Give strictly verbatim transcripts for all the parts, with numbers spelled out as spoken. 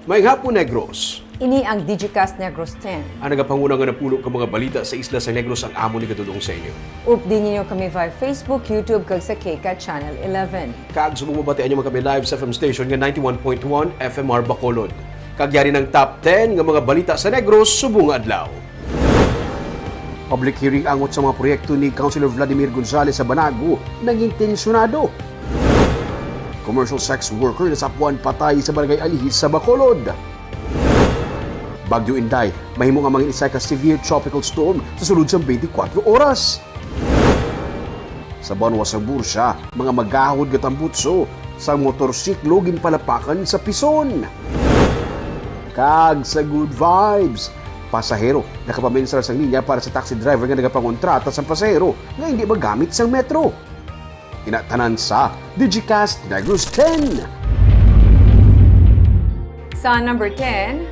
Maayong hapon, Negros. Ini ang Digicast Negros ten. Ang nagapanguna nga napulo ka mga balita sa isla sa Negros ang amon igadul-ong sa inyo. Updi ninyo kami via Facebook, YouTube, kag sa KCAT Channel eleven. Kag subong mabatian nyo man kami live sa F M station nga ninety-one point one F M R Bacolod. Kag yari ang top ten nga mga balita sa Negros subong nga adlaw. Public hearing angot sa mga proyekto ni Councilor Vladimir Gonzalez sa Banago nangin tensyonado. Commercial sex worker nasapuan patay sa Barangay Alihis sa Bacolod. Bagyo Inday, mahimo nga mangin isa ka severe tropical storm sa sulod sang twenty-four oras. Sa banwa sa Murcia, mga magahod nga tambutso sang motorsiklo ginpalapakan sa pison. Kag sa Good Vibes, pasahero nakapaminsar sang linya para sa taxi driver nga nagapangontrata sang pasahero nga hindi magamit sang metro. Ina tanan sa Digicast Negros ten. Sa number ten,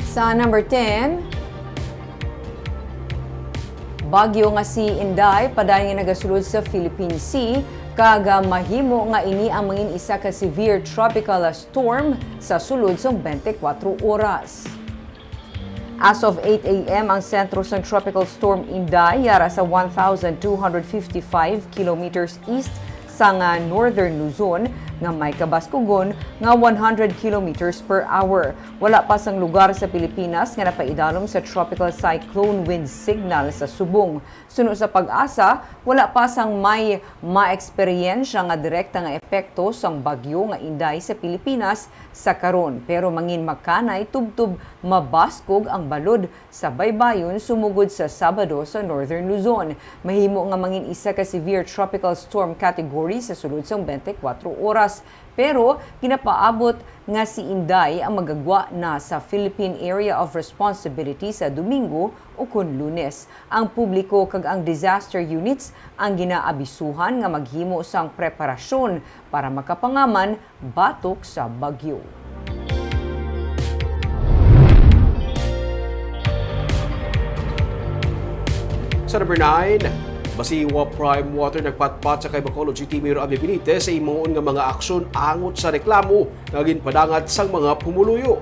sa number ten, bagyo nga si Inday padayon nga nagasulod sa Philippine Sea, kag, ah, mahimo nga ini ang mangin isa ka severe tropical, ah, storm sa sulod sang twenty-four oras. As of eight a m, ang sentro sang Tropical Storm Inday yara sa one thousand two hundred fifty-five kilometers east sang, ah, Northern Luzon, nga may kabaskugon nga one hundred kilometers per hour. Wala pa sang lugar sa Pilipinas nga napaidalom sa tropical cyclone wind signal sa subong. Suno sa PAGASA, wala pa sang may maeksperyensya nga direkta nga epekto sang bagyo nga Inday sa Pilipinas sa karon, pero mangin makanay tubtob mabaskog ang balod sa baybayon sumugod sa Sabado sa Northern Luzon. Mahimo nga mangin isa ka severe tropical storm category sa sulod sang twenty-four oras, pero ginapaabot nga si Inday ang magagwa na sa Philippine Area of Responsibility sa Domingo ukon Lunes. Ang publiko kag ang disaster units ang ginaabisuhan nga maghimo sang preparasyon para makapangaman batok sa bagyo. Sa number nine, Basiwa Prime Water nagpatpat sa kay Bacolod City Mayor Abby Benitez sa himuon nga mga aksyon angot sa reklamo nga ginpadangat sang mga pumuluyo.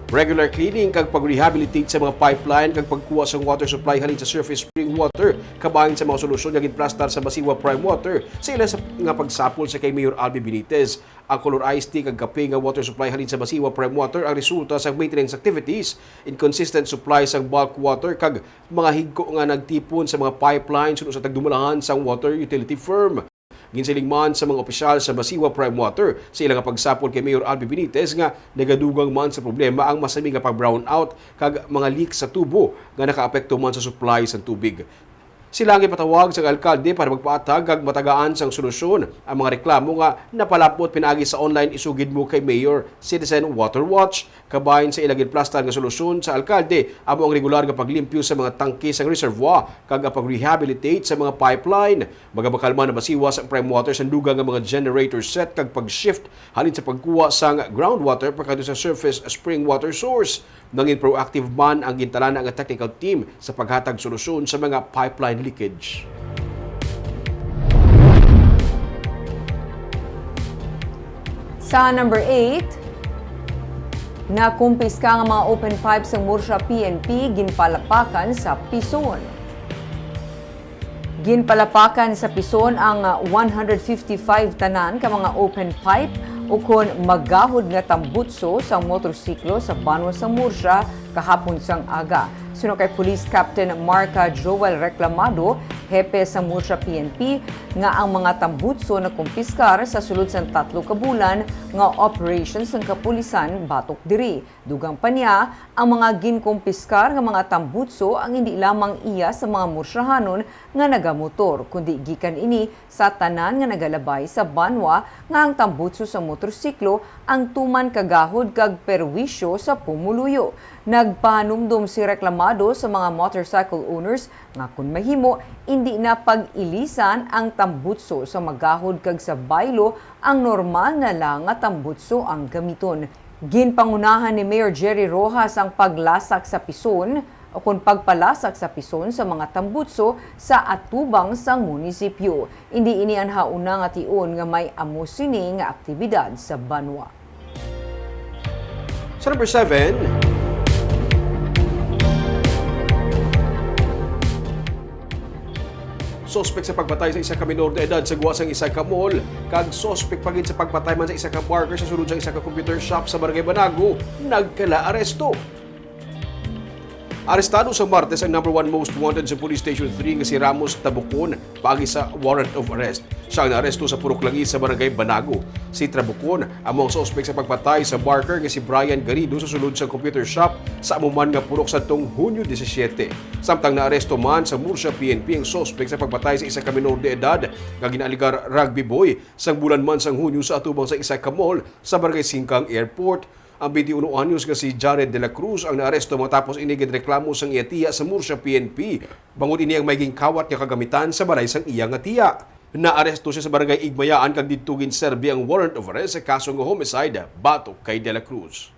Regular cleaning kag pag-rehabilitate sa mga pipeline kag pagkuha sang water supply halin sa surface spring water kabahin sa mga solusyon nga ginplastar sa Basiwa Prime Water sa ila sa, nga pagsapol sa kay Mayor Albi Benitez. Ang color iced tea kag kape nga water supply halin sa Basiwa Prime Water ang resulta sang maintenance activities, inconsistent supply sang bulk water kag mga higko nga nagtipon sa mga pipeline suno sa tagdumalahan sang water utility firm. Ginsiling man sa mga opisyal sa Basiwa Prime Water sa ila nga pagsapol kay Mayor Albi Benitez nga nagadugang man sa problema ang masami nga pag-brownout kag mga leak sa tubo nga nakaapekto man sa supply sa tubig. Sila ang ipatawag sa alkalde para magpaatag kag matagaan sang solusyon ang mga reklamo nga napalapot pinaagi sa online Isugid Mo Kay Mayor Citizen Water Watch. Kabahin sa ila ginplastar nga solusyon sa alkalde amo ang regular nga paglimpyo sa mga tangke sang reservoir kag ang pag-rehabilitate sa mga pipeline. Magabakal man ang Basiwa sa Prime Water sang dugang nga mga generator set kag pag-shift halin sa pagkuha sang groundwater pakadto sa surface spring water source. Nangin proactive man ang gintalana nga technical team sa paghatag solusyon sa mga pipeline leakage. Sa number eight, nakumpiska nga mga open pipe sang Murcia P N P ginpalapakan sa pison. Ginpalapakan sa pison ang one hundred fifty-five tanan ka mga open pipe ukon magahod nga tambutso sang motorsiklo sa banwa sang Murcia kahapon sang aga. Suno kay Police Captain Marca Joel Reclamado, hepe sang Murcia P N P, nga ang mga tambutso nakumpiskar sa sulod sang tatlo ka bulan nga operation sang kapulisan batok diri. Dugang pa niya, ang mga ginkumpiskar nga mga tambutso ang indi lamang iya sa mga Murciahanon nga nagamotor, kundi gikan ini sa tanan nga nagalabay sa banwa nga ang tambutso sa motorsiklo ang tuman kagahod kag perwisyo sa pumuluyo. Nagpahanumdom si Reclamado sa mga motorcycle owners nga kon mahimo, indi na pag-ilisan ang tambutso sa magahod kag sa baylo ang normal na lang nga tambutso ang gamiton. Ginpangunahan ni Mayor Jerry Roxas ang paglasak sa pison, o kon pagpalasak sa pison sa mga tambutso sa atubang sang munisipyo. Indi ini ang hauna nga tion nga may amo sini nga aktibidad sa banwa. Sa number seven, suspek sa pagpatay sa isa ka minor de edad sa gwa sang isa ka mall, kag suspek pa gid sa pagpatay man sa isa ka barker sa sulod sa isa ka computer shop sa Barangay Banago, nagkala aresto. Arestado sa Martes ang number one most wanted sa Police Station three nga si Ramos Tabucon paagi sa warrant of arrest. Siya ang naaresto sa Purok Langi sa Barangay Banago. Si Tabucon amo ang suspek sa pagpatay sa barker nga si Brian Garrido sa sulod sa computer shop sa amo man nga purok sadtong Hunyo disisiete. Samtang naaresto man sa Murcia P N P ang suspek sa pagpatay sa isa ka minor de edad nga ginaaligar rugby boy sang bulan man sang Hunyo sa atubang sa isa ka mall sa Barangay Singkang Airport. Ang twenty-one anyos nga si Jared de la Cruz ang naaresto matapos ini ginreklamo sang iya tiya sa Murcia P N P, bangod ini ang may ginkawat nga kagamitan sa balay sang iya nga tiya. Naaresto siya sa Barangay Igmayaan kag didto ginserbi ang warrant of arrest sa kaso nga homicide batok kay de la Cruz.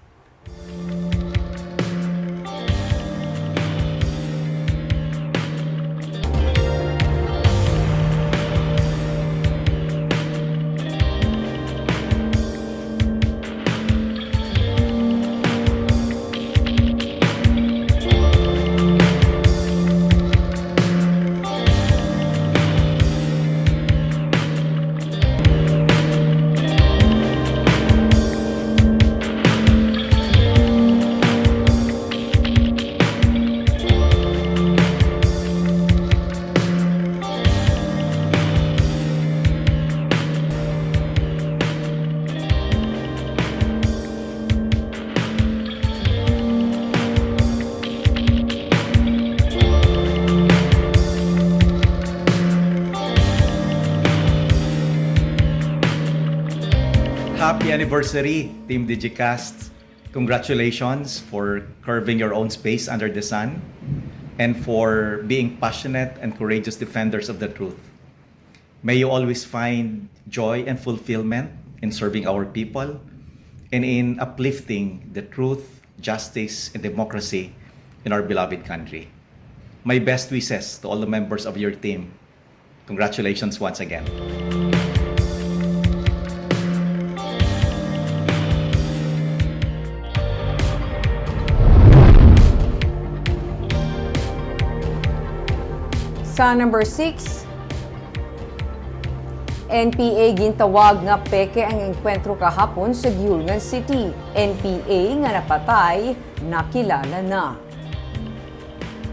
Happy anniversary, Team Digicast. Congratulations for carving your own space under the sun and for being passionate and courageous defenders of the truth. May you always find joy and fulfillment in serving our people and in uplifting the truth, justice, and democracy in our beloved country. My best wishes to all the members of your team. Congratulations once again. Sa number six, N P A gintawag nga peke ang engkwentro kahapon sa Guiulan City. N P A nga napatay, nakilala na.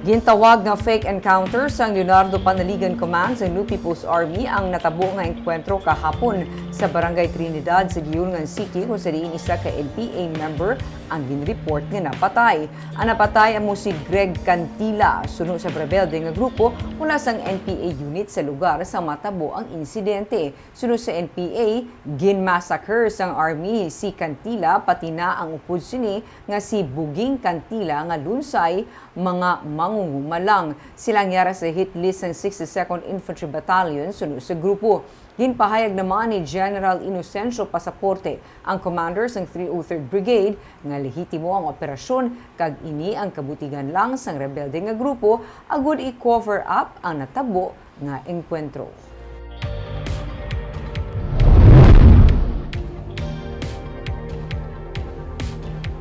Gintawag nga fake encounter sang Leonardo Panaligan Command sang New People's Army ang natabo nga engkwentro kahapon sa Barangay Trinidad sa Guiulan City, kung sa diin isa ka N P A member ang ginreport nga napatay. Ang napatay amo si Greg Cantila, suno sa rebelde nga grupo mula sang N P A unit sa lugar sa matabo ang insidente. Suno sa N P A, ginmassacre sang army si Cantila, pati na ang upod sini nga si Buging Cantila nga lunsay mga mangunguma lang. Sila ang yara sa hit list sang sixty-second Infantry Battalion suno sa grupo. Ginpahayag naman ni General Inocencio Pasaporte, ang commander sang three oh third Brigade, nga lehitimo ang operasyon kag ini ang kabutigan lang sang rebelde nga grupo agud i-cover up ang natabo nga engkwentro.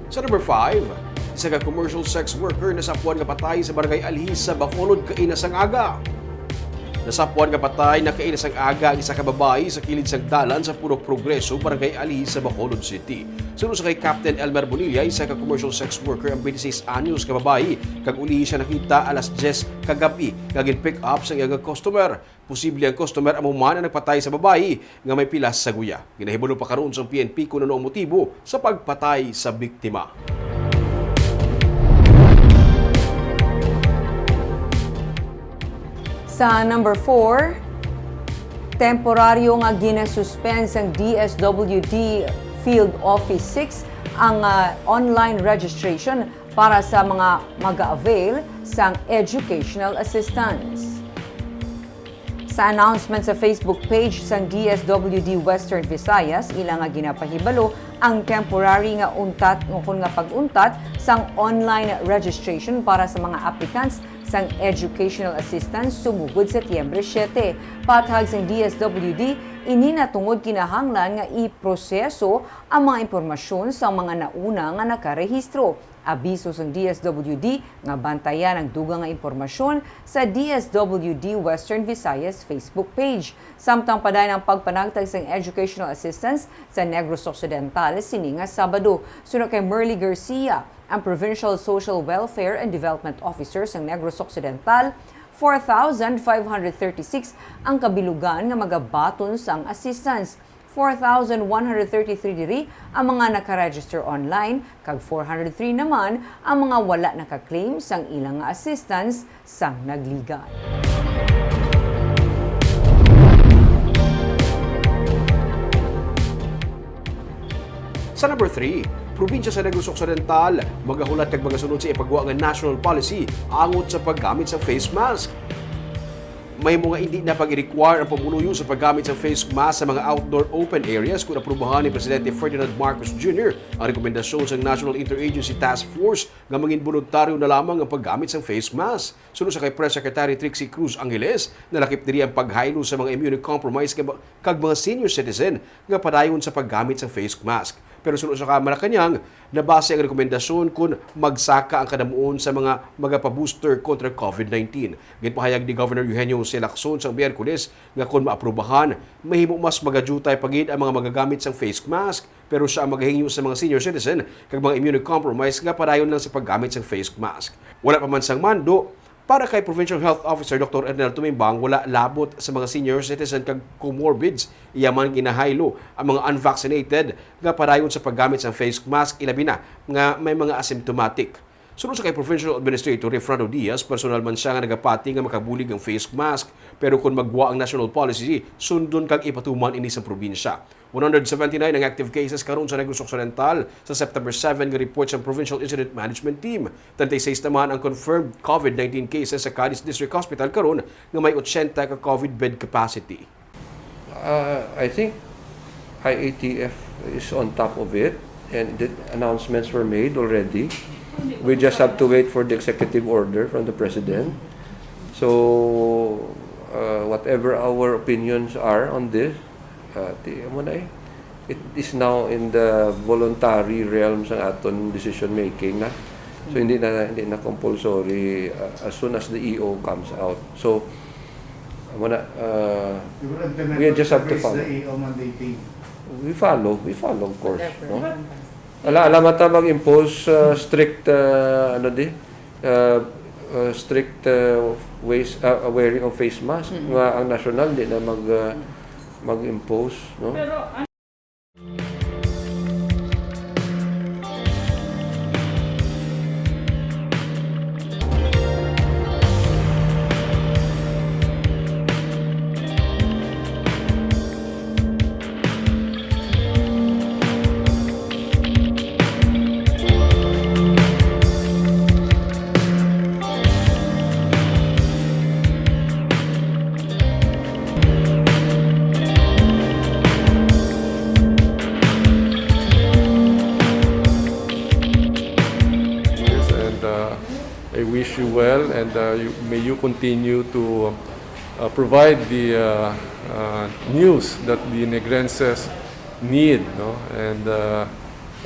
Sa number five, isa ka commercial sex worker nasapwan nga patay sa Barangay Alhis sa Bacolod kaina sang aga. Nasapwan nga patay na kaina sang aga ang isa ka babayi sa kilid sang dalan sa Purok Progreso, Barangay Alhis sa Bacolod City. Suno sa kay Captain Elmer Bonilla, isa ka commercial sex worker ang twenty-six anyos ka babayi, kag ulihi siya nakita alas diyes kagab-i nga gin-pick up sang iya nga customer. Posible ang customer amo man ang nagpatay sa babayi nga may pilas sa guya. Ginahibalo pa karon sang P N P kon ano ang motibo sa pagpatay sa biktima. Sa number four, temporaryo nga ginasuspend sang D S W D Field Office six ang, ah, online registration para sa mga mag-avail sang educational assistance. Sa announcement sa Facebook page sang D S W D Western Visayas, ila nga ginapahibalo ang temporary nga untat, ukon nga pag-untat sang online registration para sa mga applicants sang educational assistance sumugod Setyembre siete. Pathag sang D S W D, ini na tungod kinahanglan nga iproseso ang mga impormasyon sa mga nauna nga nakarehistro. Abiso sang D S W D nga bantayan ang dugang nga impormasyon sa D S W D Western Visayas Facebook page. Samtang padayon ang pagpanagtag sang educational assistance sa Negros Occidental sini nga Sabado. Suno kay Merly Garcia, ang Provincial Social Welfare and Development Officer sang Negros Occidental, four thousand five hundred thirty-six ang kabilugan nga magabaton sang assistance. Four thousand one hundred thirty-three diri ang mga naka-register online, kag four hundred three naman ang mga wala naka-claim sang ilang nga assistance sang nagligat. Sa number three, probinsya sa Negros Occidental magahulat kag magasunod sa ipagwa nga national policy angot sa paggamit sa face mask. Mahimo nga indi na pag-i-require ang pumuluyo sa paggamit sa face mask sa mga outdoor open areas kon aprubahan ni Presidente Ferdinand Marcos Junior ang rekomendasyon sang National Interagency Task Force nga mangin boluntaryo na lamang ang paggamit sang face mask. Suno sa kay Press Secretary Trixie Cruz Angeles, nalakip diri ang paghaylo sa mga immunocompromised nga ba-, kag mga senior citizen nga padayon sa paggamit sang face mask. Pero suno sa ka Malacañang, nabase ang rekomendasyon kon magsaka ang kadamuon sa mga magapa-booster kontra COVID nineteen. Ginpahayag ni Governor Eugenio Jose Lacson sa Miyerkules nga kon maaprubahan, mahimo mas magadiyutay pa gid ang mga magagamit sang face mask, pero sia ang magahingyo sa mga senior citizen kag mga immunocompromised nga padayon lang sa paggamit sang face mask. Wala pa man sang mando, para kay Provincial Health Officer Doktor Ernel Tumimbang, wala labot sa mga senior citizen kag comorbids. Iya man ginahaylo ang mga unvaccinated nga padayon sa paggamit sang face mask, ilabi na nga may mga asymptomatic. Suno sa kay Provincial Administrator Refrando Diaz, personal man sia nga nagapati nga makabulig ang face mask, pero kon maggwa ang national policy, sundon kag ipatuman ini sa probinsya. One hundred seventy-nine ang active cases karon sa Negros Occidental sa September seven nga report sa Provincial Incident Management Team. Thirty-six naman ang confirmed COVID nineteen cases sa Cadiz District Hospital karon nga may eighty ka COVID bed capacity. Uh, I think I A T F is on top of it, and the announcements were made already. We just have to wait for the executive order from the president. So, uh, whatever our opinions are on this, uh, ti-, amo na eh. It is now in the voluntary realm sa aton decision making na. So, hindi na, hindi na compulsory, uh, as soon as the E O comes out. So, amo na, uh, We will implement we just have to what follow. The E O mandating. We follow, we follow, of course, Whatever. No? Ala, ala man ta mag-impose, uh, strict, uh, ano di, uh, uh, strict, uh, ways, uh, wearing of face mask, Mm-mm. Nga ang national di na mag, uh, mag-impose, no? Pero Yes, and, uh, I wish you well, and, uh, you, may you continue to, uh, provide the, uh, uh, news that the Negrenses need, no? And, uh,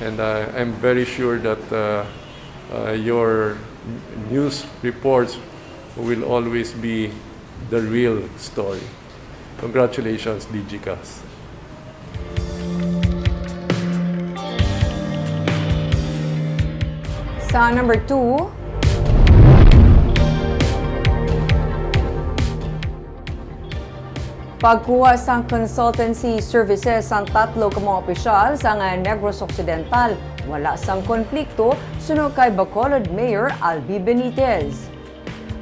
and, uh, I'm very sure that, uh, uh, your news reports will always be the real story. Congratulations, Digicast. Sa number two, pagkuha sang consultancy services sang tatlo ka mga opisyal sang Negros Occidental, wala sang konflikto, suno kay Bacolod Mayor Albi Benitez.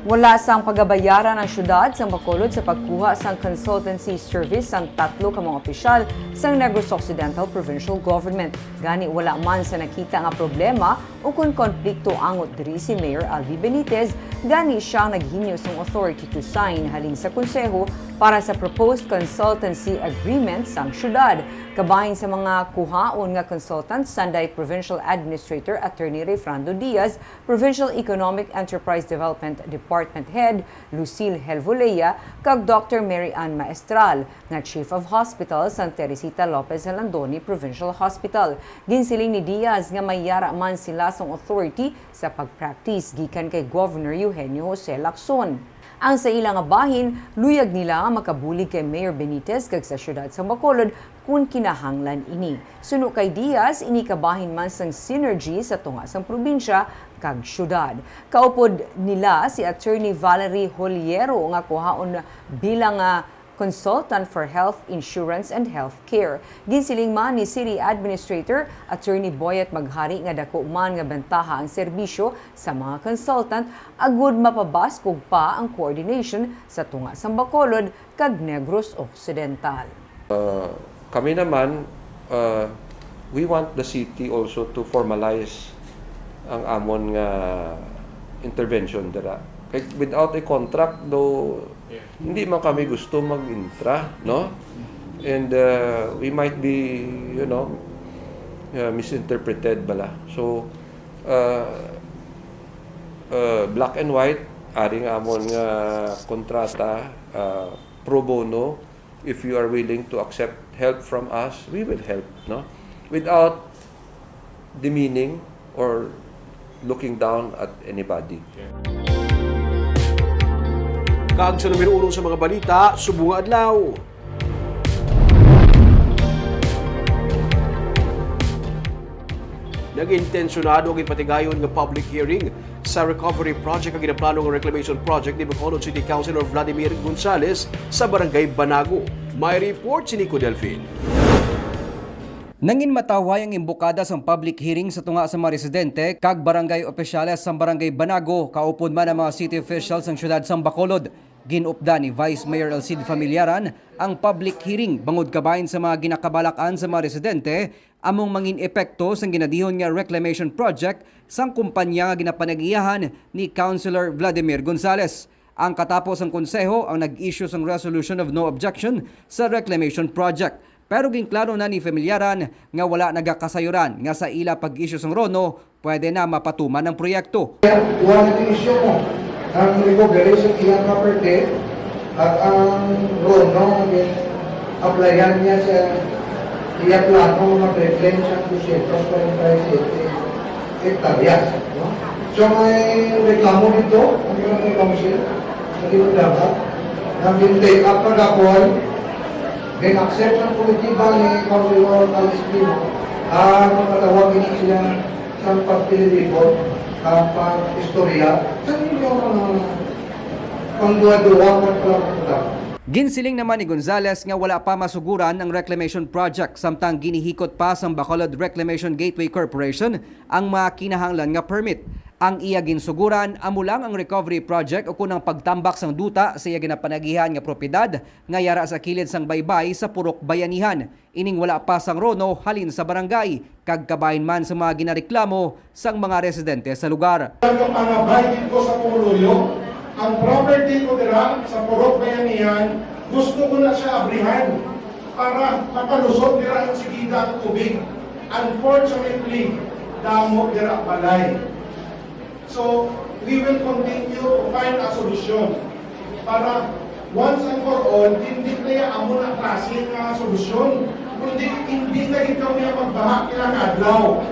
Wala sang pagabayaran ang siyudad sang Bacolod sa pagkuha sang consultancy service sang tatlo ka mga opisyal sang Negros Occidental Provincial Government. Gani, wala man sa nakita nga problema ukon konflikto angot diri si Mayor Albi Benitez, gani sia ang naghingyo sang authority to sign halin sa konseho Para sa proposed consultancy agreement sang syudad, kabahin sa mga kuhaon nga consultant, sanday Provincial Administrator Attorney Rayfrando Diaz, Provincial Economic Enterprise Development Department Head Lucille Helvolea, kag Doctor Mary Ann Maestral, nga Chief of Hospital sang Teresita Lopez Jalandoni Provincial Hospital. Ginsiling ni Diaz nga may yara man sila sang authority sa pag-practice gikan kay Governor Eugenio Jose Lacson. Ang sa ila nga bahin, luyag nila nga makabulig kay Mayor Benitez kag sa siyudad sang Bacolod kon kinahanglan ini. Suno kay Diaz, ini kabahin man sang synergy sa tunga sang probinsya kag siyudad. Kaupod nila si Attorney Valerie Holiero nga kuhaon bilang, ah, Consultant for Health Insurance and Health Care. Ginsiling man ni City Administrator Attorney Boyet Maghari nga dako man nga bentaha ang serbisyo sa mga consultant agud mapabaskog pa ang coordination sa tunga sang Bacolod kag Negros Occidental. Uh, kami naman, uh, we want the city also to formalize ang amon nga intervention dira. Kay without a contract, do, hindi man kami gusto mag-intra, no? And, uh, we might be, you know, uh, misinterpreted bala. So, uh, uh, black and white, ari nga amon nga kontrata, uh, pro bono. If you are willing to accept help from us, we will help, no? Without demeaning or looking down at anybody. Kag sa numero uno sa mga balita, subong nga adlaw. Nag-intensyonado ang ginpatigayon nga public hearing sa recovery project ang ginaplano nga reclamation project ni Bacolod City Councilor Vladimir Gonzales sa Barangay Banago. May report si Nico Delfin. Nanginmatawhay ang imbokada sang public hearing sa tunga sa mga residente kag barangay opisyales sang Barangay Banago, kaupod man ang mga city officials sang siyudad sang Bacolod. Gin-updan ni Vice Mayor Alcide Familiaran ang public hearing bangod kabahin sa mga ginakabalakan sa mga residente among mangin epekto sang ginadihon nga reclamation project sang kumpanya nga ginapanagiyahan ni Councilor Vladimir Gonzales. Ang katapo sang konseho ang nag-issue sang resolution of no objection sa reclamation project. Pero ginklaro na ni Familiaran nga wala nagakasayuran nga sa ila pag-issue sang rono, pwede na mapatuman ang proyekto. Wala na issue mo ang recovery sa iyang property at ang rono nga applyan niya sa iya plano nga reclaim sa dosyentos kwarenta y siyete hektaryas, no? So, may reklamo dito ang mga council, hindi mo dapat, nang take up kagapon, then accept ang komitiba ni Councilor Alice Primo, ah, magpatawag din sila sa pagpililibot, ah, pag-istorya sa inyong mga pangduwa-duwa at pagpatawag. Ginsiling naman ni Gonzales nga wala pa masuguran ang reclamation project samtang ginihikot pa sang Bacolod Reclamation Gateway Corporation ang mga kinahanglan nga permit. Ang iya ginsuguran amo lang ang recovery project ukon ang pagtambak sang duta sa iya ginapanagihan nga propiedad nga yara sa kilid sang baybay sa Purok Bayanihan. Ining wala pa sang rono halin sa barangay, kag kabahin man sa mga ginareklamo sang mga residente sa lugar. Nagpangabay dito sa Pumuluyo, ang property ko dira sa Purok Bayanihan, gusto ko na siya abrihan para makalusot dira ang sigida ang tubig. Unfortunately, damo dira balay. So, we will continue to find a solution para once and for all, hindi kaya amo na klase nga solusyon, kundi hindi na gid kami ang magbaha kila nga adlaw.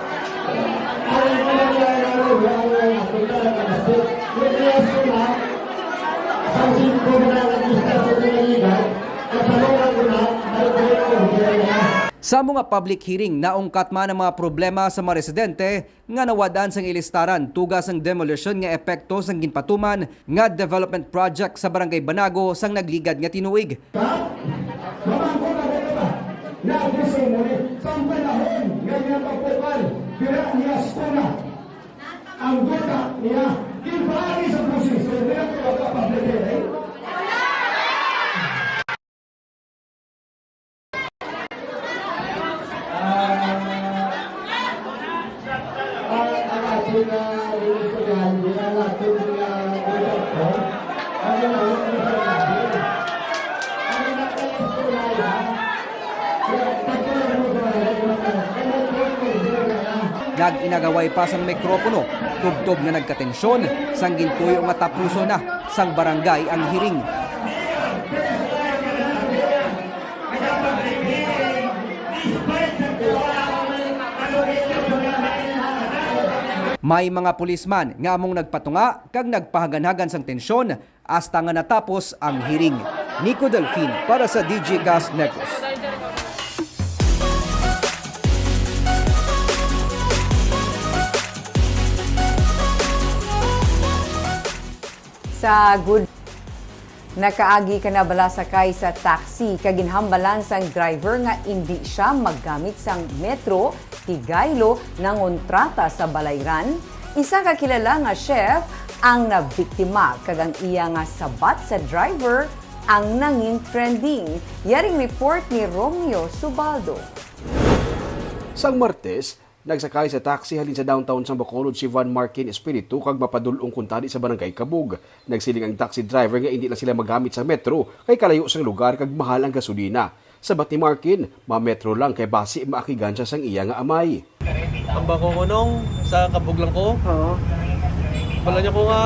Sa amo nga public hearing, naungkat man ang mga problema sa mga residente nga nawad-an sang ilistaran tuga sang demolition nga epekto sang ginpatuman nga development project sa Barangay Banago sang nagligad nga tinuig. Mamangkot ako ba? Nag-gusto mo ni sa panahon nga ginapapukal, pira niya skuna ang duta niya. Ginpaagi sa proseso, may nagtawag ka public hearing? Ah, ang, ang ating, ah, mga estudyante, ang ating, ah, mga doktor, ano na yun, ang sinabi? Ag inagaway pa sang mikropono, tubtob nga nagkatensyon, sang gintuyo nga tapuson na sang barangay ang hearing. May mga pulisman nga among nagpatunga kag nagpahaganhagan sang tensyon hasta nga natapos ang hearing. Nico Delfin para sa D J Cast Negros. Sa good, nakaagi ka na bala sakay sa taxi kag ginhambalan sang driver nga indi siya maggamit sang metro, tigaylo, nangontrata sa balayran? Isa ka kilala nga chef ang nabiktima kag ang iya nga sabat sa driver ang nangin trending. Yaring report ni Romeo Subaldo. Sang Martes, nagsakay sa taxi halin sa downtown sang Bacolod si Van Markin Espiritu kag mapadul-ong kuntani sa Barangay Kabug. Nagsiling ang taxi driver nga indi lang sila magamit sa metro kay kalayo sang lugar kag mahal ang gasolina. Sabat ni Markin, mametro lang kay basi maakigan siya sang iya nga amay. Ang bako ko nung sa kabog lang ko. Oo. Bala niya ko nga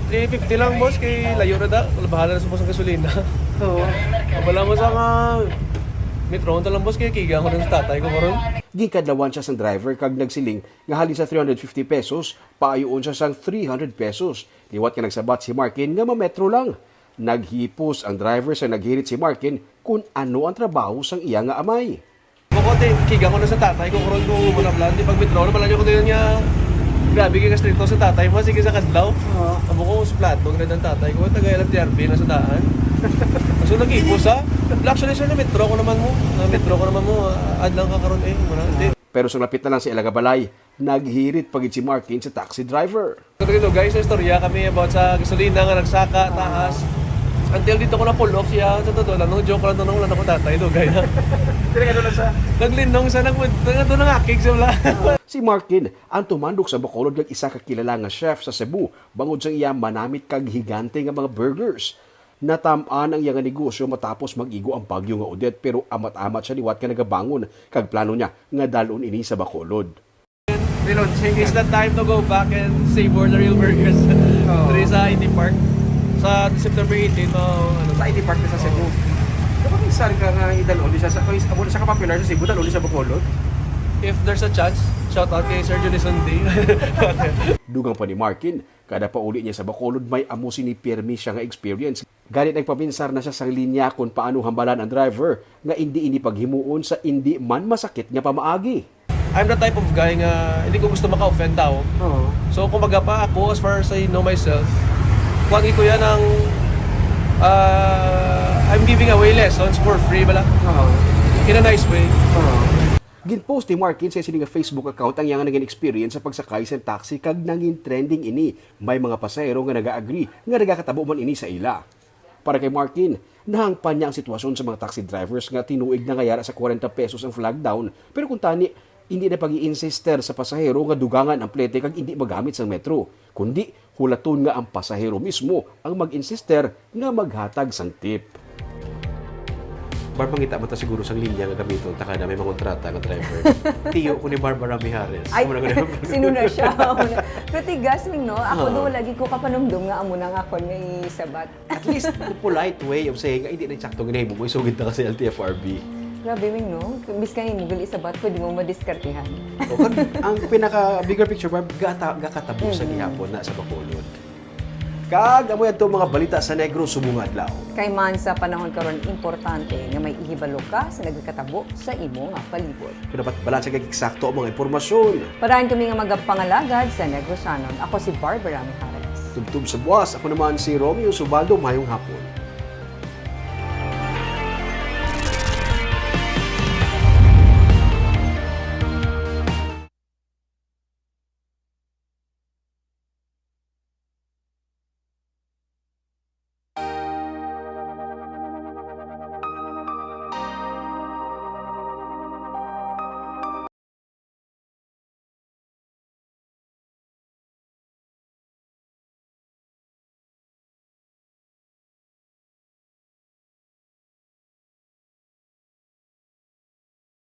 three fifty lang, boss, kay layo na da. Wala bahala na sa boss ang gasolina. Oo. Bala mo sa nga metro, unta lang, boss, kay kiga ko ng tatay ko karon. Ginkadlawan siya sang driver kag nagsiling nga halin sa three hundred fifty pesos, paayuon siya sang three hundred pesos. Liwat nga nagsabat si Markin nga mametro lang. Naghipos ang driver sa naghirit si Markin kung ano ang trabaho sang iya nga amay. Bukod eh, kiga ko na sa tatay ko, karon ko muna plan, di pag metro, wala niyo ko din niya, grabe kay kastrito sa tatay mo, sige sa kadlaw. Oo. Amo ko, sa plato, ganun ang tatay ko, taga L T R B na sa daan. So, nag-ipos ha? Actually, sir, na metro ko naman mo. Na metro ko naman mo, ah, adlang ka karon eh, muna. Di, Pero sa lapit na lang sa ila nga balay, naghirit pa gid si Martin sa taxi driver. Kadugay-dugay sa istorya kami about sa gasolina nga nagsaka taas. Until dito ko na pull off siya. Sa totoo lang, nung joke lang to, nung wala na ko tatay, dugay na. Dili ka doon sa Naglinong sa nag nag nangakig sa wala. Si Martin ang tumandok sa Bacolod kag isa ka kilala nga chef sa Cebu bangod sa iya manamit kag higante nga mga burgers. Natam-an ang iya nga negosyo matapos mag-igo ang bagyo nga Odette, pero amat-amat siya liwat nga nagabangon kag plano niya nga dal-on ini sa Bacolod. Relaunching. It's the time to go back and savor the real burgers. Oo. Diri sa I T Park. Sa September eighteen, ma-, ano, Sa I T Park sa Cebu. Kapag minsan ka nga idalon di siya sa, kung is-, amo na siya ka-popular sa Cebu, dalon di siya Bacolod. If there's a chance, shout out kay Sir Junison D. Dugang pa ni Martin, kada pauli niya sa Bacolod, may amo sini pirmi siya nga experience. Gani nagpaminsar na siya sang linya kon paano hambalan ang driver nga indi ini paghimuon sa indi man masakit nga pamaagi. I'm the type of guy nga hindi ko gusto maka-offend tao. Oo. So, kumbaga pa ako, as far as I know myself, kuwan ko yan ang, ah, I'm giving away lessons for free, bala. Oo. In a nice way. Oo. Ginpost ni Markin sa iya sini nga Facebook account ang iya nga naging experience sa pagsakay sa taxi kag nangin trending ini. May mga pasahero nga naga-agree nga nagakatabo man ini sa ila. Para kay Martin, nahangpan niya ang sitwasyon sa mga taxi drivers nga tinuig na nga yara sa kwarenta pesos ang flag down, pero kuntani, indi na pag-i-insister sa pasahero nga dugangan ang plete kag indi magamit sang metro, kundi hulaton nga ang pasahero mismo ang mag-insister nga maghatag sang tip. Barb, mangita man ta siguro sang linya nga gamiton ta kada may mangontrata nga driver. Tiyo ko ni Barbara Mijares. Ay, Amo na gani. Sino na siya? Amo na. Pero tigas, Ming, no? Ako Oo. do, lagi ko kapanumdum nga amo na nga akon nga isabat. At least, the polite way of saying, "Ay, di na sakto nga nahimo mo, isugid na ka sa L T F R B." Grabe, Ming, no? Imbis ka nimo gali isabat, pwede mo madiskartihan. O, kag ang pinaka bigger picture, Barb, gata, gakatabo sa Mhm. gihapon na sa Bacolod. Kag amo yadto mga balita sa Negros subong adlaw. Kay man sa panahon karon, importante nga may ihibalo ka sa nagakatabo sa imo nga palibot. Kay dapat balanse kag eksakto ang mga impormasyon. Parahan kami nga magapangalagad sa Negrosanon. Ako si Barbara Mijares. Tubtob sa buwas, ako naman si Romeo Subaldo. Mayong hapon.